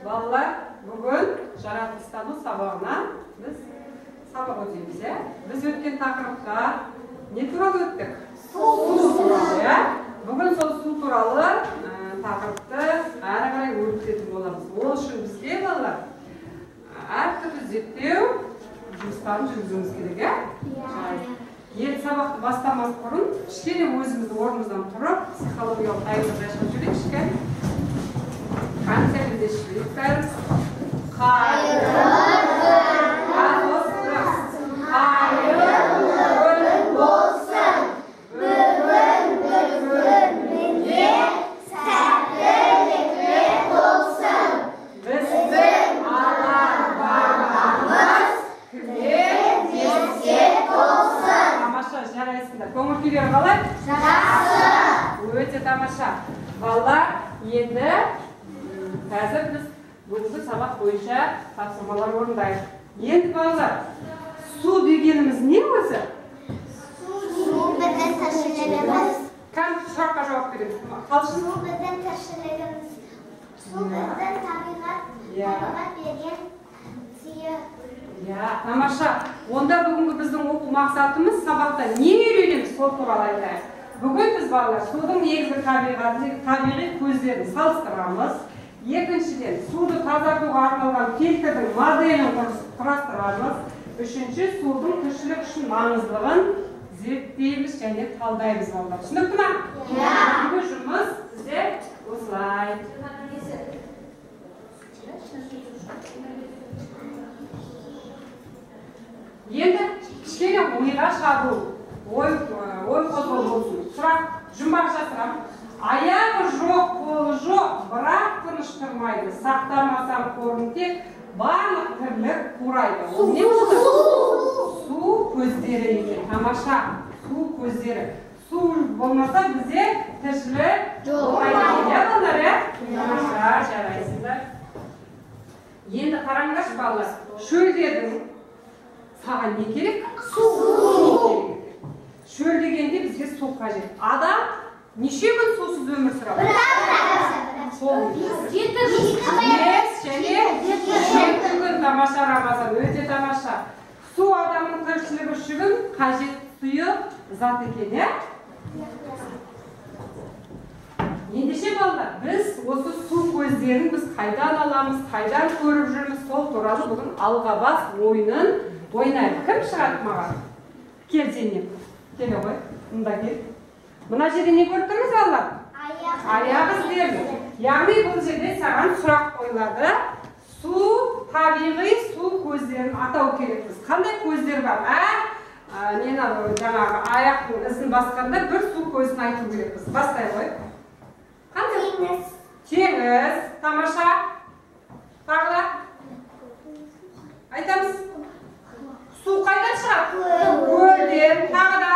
Балалар, бүгін жаратылыстану сабағынан біз сабақ өтеміз, иә? Біз өткен тақырыпта не туралы өттік? Су туралы, иә? Бүгін сол су туралы тақырыпты әрі қарай өрбітетін боламыз. Ол үшін бізге, балалар, әртүрлі зерттеу жұмыстарын жүргізуіміз керек, иә? Енді сабақты бастамас бұрын кішкене өзімізді орнымыздан тұрып, психологиялық дайындық жасап жіберейікші, кәне. Концертінде жіберейік бәріміз. Қайырлы күн болсын, бүгін бүгінге сәттілікке толсын. Біздің ата-бабамыз тілектеске толсын. Тамаша, жарайсыңдар. Көңіл күйлері қалай? Жақсы. Өте тамаша. Балалар, енді қазір біз бүгінгі сабақ бойынша тапсырмалар орындайық. Енді балалар, су дегеніміз не өзі? Су біздің тіршілігіміз. Кім сұраққа жауап береді? Талшын? Су біздің тіршілігіміз. Су біздің табиғат берген сыйы. Иә, тамаша. Онда бүгінгі біздің оқу мақсатымыз сабақта не үйренеміз, сол туралы айтайық. Бүгін біз, балалар, судың негізгі табиғи көздерін салыстырамыз. Екіншіден, суды тазартуға арналған фильтрдің моделін құрастырамыз. Үшінші, судың тіршілік үшін маңыздылығын зерттейміз және талдаймыз, балалар. Түсінікті ма? Иә. Бүгінгі жұмыс бізде осылай. Енді кішкене миға шабу, ой қозғау болсын. Сұрақ, жұмбақ жасырамын. Аяғы жоқ, қолы жоқ, бірақ тыныш тұрмайды. Сақтамасам қорын тек, барлық тірлік қурайды. Ол не болды? Су көздері екен. Тамаша, су көздері. Су болмаса бізде тіршілік болмайды екен, иә, балалар, иә? Тамаша, жарайсыздар. Енді қараңдаршы, балалар, шөлдедің. Саған не керек? Су керек. Шөлдегенде бізге су қажет. Адам неше күн сусыз өмір сүреді? 5 және 7 күн. Тамаша, Рамазан, өте тамаша. Су адамның тіршілігі үшін қажет сұйық зат екен, иә? Ендеше, балалар, біз осы су көздерін біз қайдан аламыз, қайдан көріп жүрміз, сол туралы бүгін алғабас ойынын ойнайық. Кім шығады маған? Кел, Зейнеп. Келе ғой, мында кел. Мына жерде не көріп тұрмыз, балалар? Аяқ іздерін. Яғни бұл жерде саған сұрақ қойылады. Су, табиғи су көздерін атау керекпіз. Қандай көздер бар? Нені жаңағы аяқтың ізін басқанда бір су көзін айту керекпіз. Бастай ғой. Қандай? Теңіз. Теңіз, тамаша. Тағы да? Айтамыз. Су қайдан шығады? Көлден. Тағы да?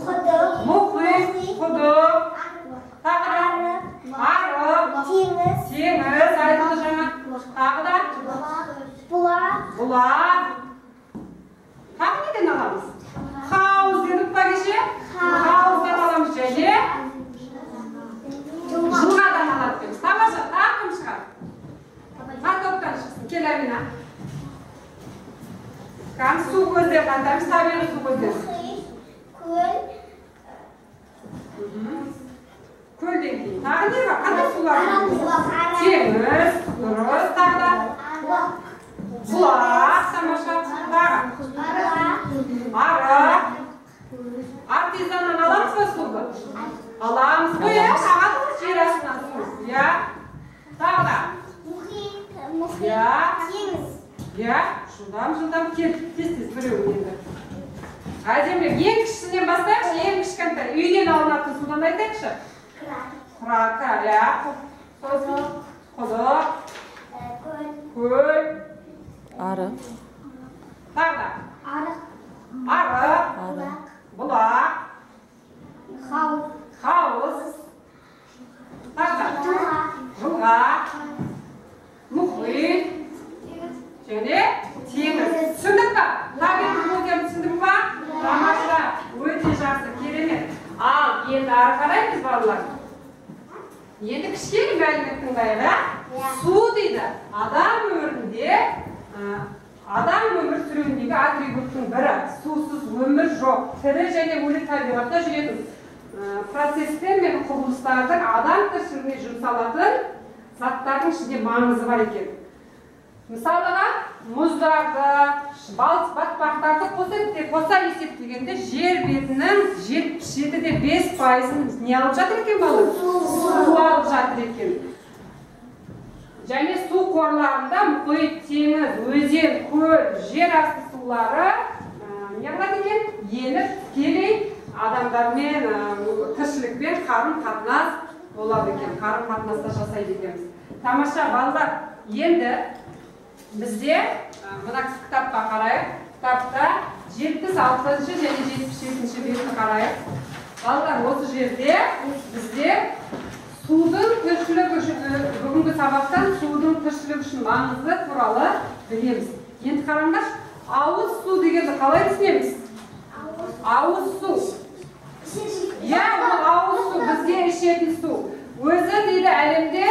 Құдық. Мұхит, құдық. Тағы да? Арық. Теңіз. Теңіз, айтылды жаңа. Тағы да? Бұлақ. Бұлақ. Тағы неден аламыз? Хауыз дедік па кеше? Хауыздан аламыз және жылғадан алады дейміз. Тамаша, тағы кім шығады? Тағы топтан шықсын. Кел, Амина. Кәм су көздерін атаймыз, табиғи су көздерін. Мұхит, көл. Көлден кейін тағы не бар? Қандай сулар? Теңіз, дұрыс, тағы да? Бұлақ, тамаша, тағы. Арық. Артезианнан аламыз ба суды? Аламыз ғой, иә? Ағады ғой жер астынан су, иә? Тағы да? Мұхит, Иә. теңіз. Иә, жылдам-жылдам кел, тез-тез біреуін енді. Әдемілеп, ең кішісінен бастайықшы, ең кішкентай. Үйден алынатын судан айтайықшы. Құрака, иә. Сосын құдық, Көл. көл. Арық. Тағы да? Арық. Арық, Арық. бұлақ, Хауыз. хауыз. Тағы да? Жылға. Жылға, мұхит және теңіз. Түсіндік па? Табиғи көздерін түсіндік па? Тамаша, өте жақсы, керемет. Ал енді ары қарай біз, балалар, енді кішкене мәлімет тыңдайық, ә? Су дейді адам өмірінде, адам өмір сүруіндегі атрибуттың бірі. Сусыз өмір жоқ. Тірі және өлі табиғатта жүретін процестер мен құбылыстардың адам тіршілігіне жұмсалатын заттардың ішінде маңызы бар екен. Мысалыға, мұздарды, батпақтарды қоса есептегенде жер бетінің 77,5%-ын не алып жатыр екен балалар? Су алып жатыр екен. Және су қорларында мұхит, теңіз, өзен, көл, жер асты сулары не қылады екен? Еніп тікелей адамдармен, тіршілікпен қарым-қатынас болады екен, қарым-қатынаста жасайды екенбіз. Тамаша, балалар, енді бізде мына кітапқа қарайық. Кітапта 76-шы және 77-ші бетін қарайық. Балалар, осы жерде бізде судың тіршілік үшін, бүгінгі сабақтан судың тіршілік үшін маңызы туралы білеміз. Енді қараңдаршы, ауыз су дегенді қалай түсінеміз? Ауыз су. Иә, ол ауыз су, бізге ішетін су. Өзі дейді әлемде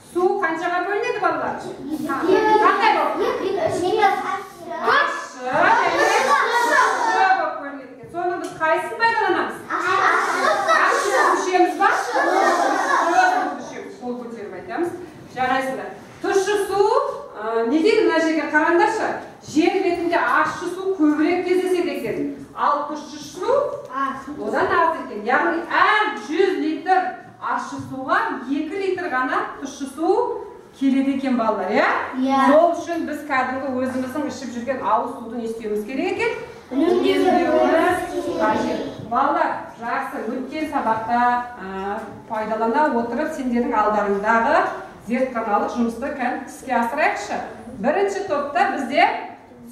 су қаншаға бөлінеді балалар? Қандай болып? Ащы және тұщы болып бөлінеді екен. Соны біз қайсысын пайдаланамыз? Ащы су ішеміз ба? Тұщы ішеміз. Қол көтеріп айтамыз. Жарайсыңдар. Тұщы су не дейді мына жерге қараңдаршы? Жер бетінде ащы су көбірек кездеседі екен. Ал тұщы су одан аз екен. Яғни әр 100 литр ащы суға 2 литр ғана тұщы су келеді екен балалар, иә? Сол үшін біз кәдімгі өзіміздің ішіп жүрген ауыз суды не істеуіміз керек екен? Үнемдеуіміз қажет. Балалар, жақсы, өткен сабақта пайдалана отырып сендердің алдарыңдағы зертханалық жұмысты іске асырайықшы. Бірінші топта бізде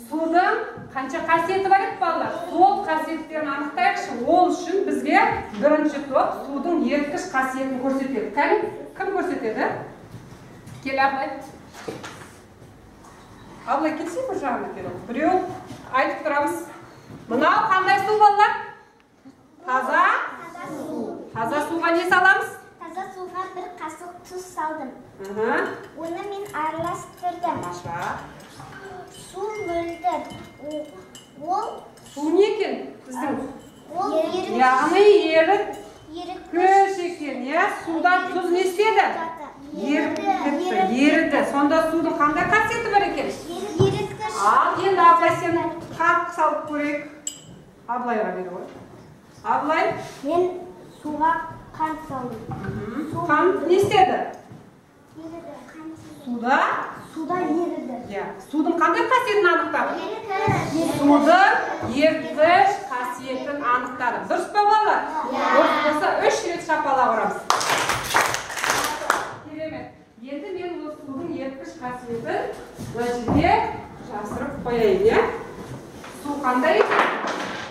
судың қанша қасиеті бар еді балалар? Сол қасиеттерін анықтайықшы. Ол үшін бізге бірінші топ судың еріткіш қасиетін көрсетеді. Кім көрсетеді? Кел, Абылай. Абылай, келсей бір жағына кел. Біреу айтып тұрамыз. Мынау қандай су балалар? Таза су. Таза суға не саламыз? Таза суға бір қасық тұз салдым. Оны мен араластырдым. Тамаша. Су мөлдір. Ол су не екен біздің? Ол яғни еріткіш екен, иә? Суда тұз не істеді? Еріді. Сонда судың қандай қасиеті бар екен? Еріткіш. Ал енді Абылай, сен қант салып көрейік. Абылайға бере ғой. Абылай? Мен суға қант салдым. Қант не істеді? Еріді. Суда? Суда еріді. Иә. Судың қандай қасиетін анықтадық? Судың еріткіш қасиетін анықтадық. Дұрыс па балалар? Дұрыс болса 3 рет шапалақ ұрамыз. Керемет. Енді мен ол судың еріткіш қасиетін мына жерге жасырып қояйын, иә? Су қандай екен?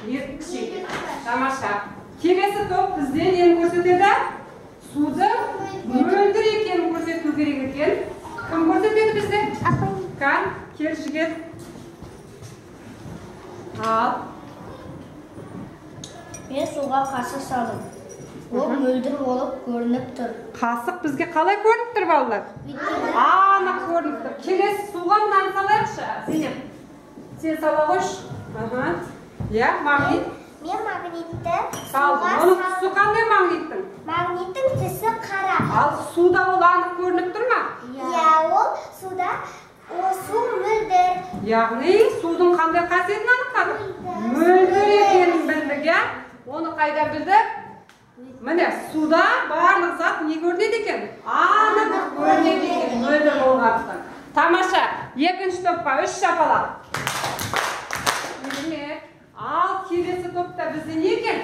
Еріткіш екен. Тамаша. Келесі топ бізде нені көрсетеді? Судың мөлдір екенін көрсету керек екен. Кім көрсетеді бізде? Кән, кел жігіт. Ал. Мен суға қасық салдым. Ол мөлдір болып көрініп тұр. Қасық бізге қалай көрініп тұр балалар? Анық көрініп тұр. Келесі суға мынаны салайықшы. Зейнеп, сен сала қойшы. Иә, магнит. Мен магнитті салдым. Оның түсі қандай магниттің? Магниттің түсі қара. Ал суда ол анық көрініп тұр ма? Иә, ол суда, ол су мөлдір. Яғни судың қандай қасиетін анықтадық? Мөлдір екенін білдік, иә? Оны қайдан білдік? Міне, суда барлық зат не көрінеді екен? Анық көрінеді екен, мөлдір болғандықтан. Тамаша, екінші топқа 3 шапалақ. Керемет. Ал келесі топта бізде не екен?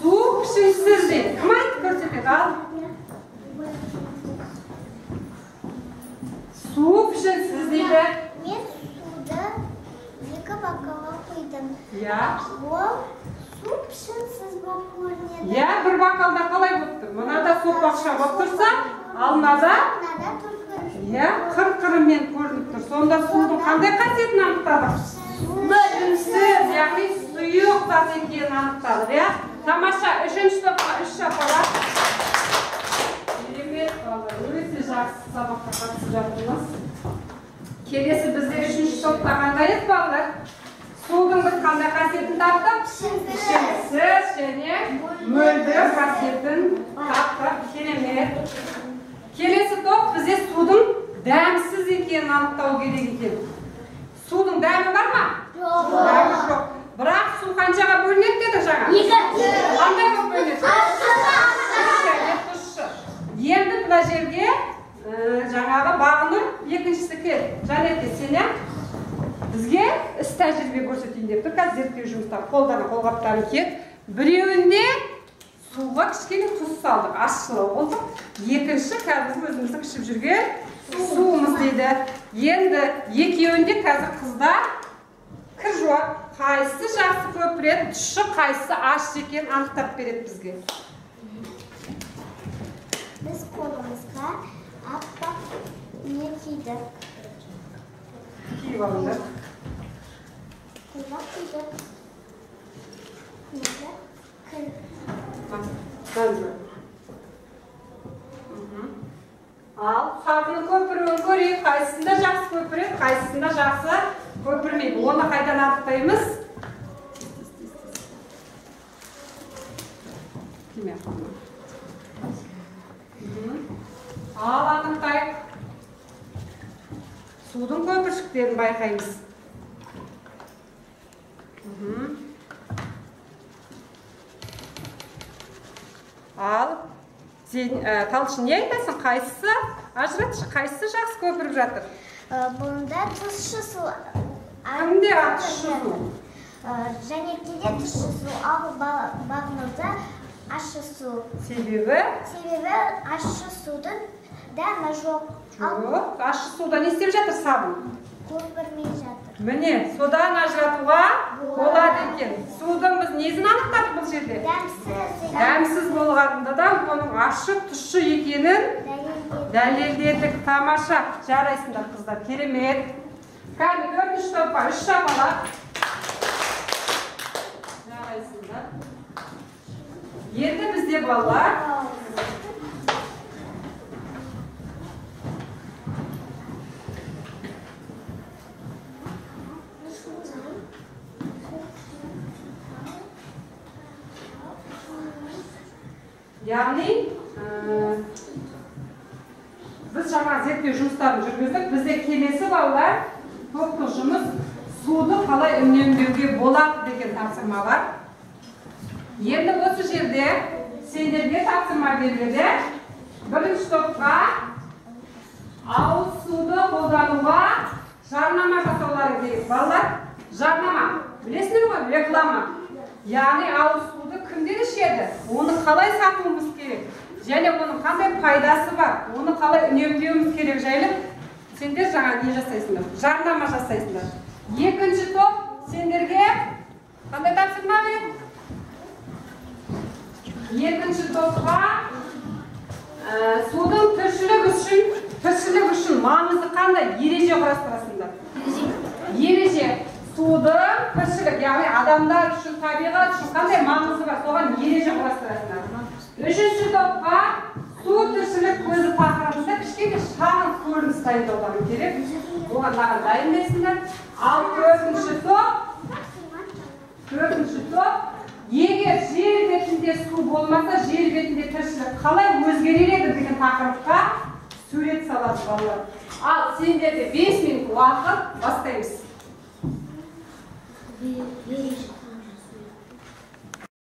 Су пішінсіз дейді. Кім айтып көрсетеді? Ал. Су пішінсіз дейді. Мен суды 2 бокалға құйдым. Иә. Ол су пішінсіз болып көрінеді. Иә, бір бокалда қалай болып тұр? Мынада сопақша болып тұрса, ал мынада иә, қыр-қырымен көрініп тұр. Сонда судың қандай қасиетін анықтадық? Пішінсіз, яғни сұйық зат екенін анықтадық, иә? Тамаша, үшінші топқа 3 шапалақ. Керемет, балалар, өте жақсы. Жақсы сабаққа қатысып жатырмыз. Келесі бізде үшінші топта қандай еді, балалар? Судың біз қандай қасиетін таптық? Ішімсіз және мөлдір қасиетін таптық. Керемет. Келесі топ бізде судың дәмсіз екенін анықтау керек екен. Судың дәмі бар ма? Жоқ. Дәмі жоқ. Бірақ су қаншаға бөлінеді деді жаңа? Екі. Қандай болып бөлінеді? Және тұщы. Енді мына жерге жаңағы Бағынұр екіншісі кел. Жанетте сен бізге іс тәжірибе көрсетейін деп тұр. Қазір зерттеу жұмыстары қолдана қолғаптарын киеді. Біреуінде суға кішкене тұз салдық, ащылау болды. Екінші қазір өзіміздің ішіп жүрген суымыз дейді. Енді екеуінде қазір қыздар кір жуады. Қайсысы жақсы көпіреді, тұщы, қайсысы ащы екенін анықтап береді бізге. Біз қолымызға аппақ не кидік. Киіп алыңдар. Қолғап кидік. Енді кір. Ал, сабынның көпіруін көрейік. Қайсысында жақсы көпіреді, қайсысында жақсы көпірмейді. Оны қайдан анықтаймыз? Киме. Ал, анықтайық. Судың көпіршіктерін байқаймыз. Ал, Талшын, не айтасың? Қайсысы ажыратшы, қайсысы жақсы көпіріп жатыр? Бұнда тұщы су. Кімде тұщы су? Жәнекеде тұщы су, ал Бағынұрда ащы су. Себебі? Себебі ащы судың дәмі жоқ. Жоқ, ащы суда не істеп жатыр сабын? Көпірмей жатыр. Міне, содан ажыратуға болады екен. Судың біз несін анықтадық бұл жерде? Дәмсіз. Дәмсіз болғанында да оның ащы, тұщы екенін дәлелдедік. Тамаша. Жарайсыңдар, қыздар, керемет. Кәдімгі төртінші топқа 3 шапалақ. Жарайсыңдар. Енді бізде балалар яғни біз жаңа зерттеу жұмыстарын жүргіздік. Бізде келесі балалар топтық жұмыс суды қалай үнемдеуге болады деген тапсырма бар. Енді осы жерде сендерге тапсырма беріледі. Бірінші топқа ауыз суды қолдануға жарнама жасаулары керек. Балалар, жарнама білесіңдер ғой, реклама. Яғни ауыз суды кімдер ішеді, оны қалай сатуымыз керек, және оның қандай пайдасы бар, оны қалай үнемдеуіміз керек жайлы сендер жаңа не жасайсыңдар? Жарнама жасайсыңдар. Екінші топ сендерге қандай тапсырма береді? Екінші топқа судың тіршілік үшін маңызы қандай ереже құрастырасыңдар? Ереже. Судың тіршілік, яғни адамдар үшін, табиғат үшін қандай маңызы бар, соған ереже құрастырасыңдар. Үшінші топқа су тіршілік көзі тақырыбында кішкене шағын көрініс дайындауларың керек. Оған маған дайындайсыңдар. Ал төртінші топ, егер жер бетінде су болмаса, жер бетінде тіршілік қалай өзгерер еді деген тақырыпқа сурет салады балалар. Ал сендерде 5 минут уақыт, бастаймыз.